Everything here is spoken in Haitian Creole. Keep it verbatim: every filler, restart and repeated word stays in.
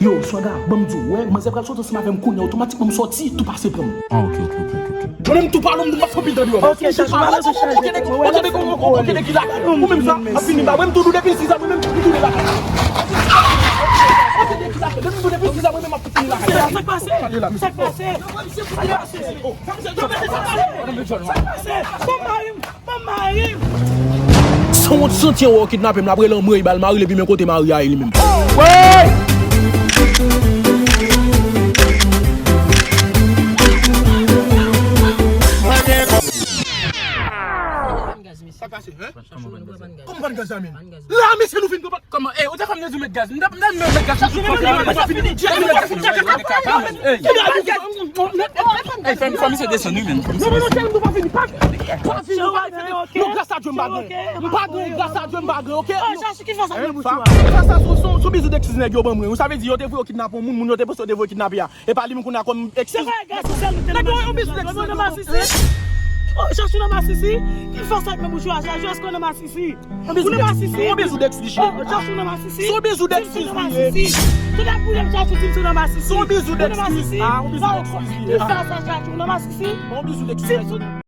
Yo, Swanga, ban m di w, wè, manzè pral soti ansanm avè m kounye a, otomatikman m sòti, tou pase pran m. Ah, ok, ok, ok, ok, ok. Mwen menm tou pale, m tou pase anpil tan deyò. Ok, chache, pa bezwen chache. Ok, nèg, ok, nèg, ok, nèg ki la. Ou menm sa, ap fini ba. Mwen menm tou, depi sis a, mwen menm tou, tou lakay. Ok, nèg ki la. Depi tou, depi sis a, mwen menm ap fini lakay. Sa k pase? Sa k pase? Sa k pase? Sa k pase? Sa k pase? Bon, mari m. Manman, ey! Sanwont santi an wè w kidnape m, l ap rele anmwey ba l mari l epi men kote mari a ye li menm. Wey! Sa pase, hein? Kòman pa n gaz la menm? La, mesye, nou fin pran. Kòman? Ey, ou te fè m di w met gaz. M t ap, m t ap met gaz. Sa fini, dirèk, nou pa fini. Dirèk, nou pa fini. Ey. Ey, fè m, fè m se desann wi menm. Non, non, non, tèl nou pa fini. Pa, pa fini, pa fini. Non, gras a Dye, m pa gen. M pa gen, gras a Dye, m pa gen, ok? Oh, Chachi, ki fè sa, men bouch ou a? Sa, sa, sou, sou, sou bizou de eskiz nèg yo ban mwen. Ou sa vle di, yo te voye yo kidnape yon moun, moun yo te panse yo te voye kidnape a. E pa li menm kounye a kòm eskiz. Se pa gaz, se sèl nou te nan masisi. Nèg yo yon bizou de eskiz nèg yo ban mwen. Masisi. Oh, Chachi nan masisi. Ki fè sa ak men bouch ou a, Chachi, èske w nan masisi? Ou nan masisi? Yon bizou de eskiz. Oh, Chachi nan masisi. Yon bizou de eskiz. Masisi. Tout ap boule m, Chachi, di m sou nan masisi. Yon bizou de eskiz. Ah, yon bizou de eskiz. Ki fè sa, Chachi, ou nan masisi? Yon bizou de eskiz.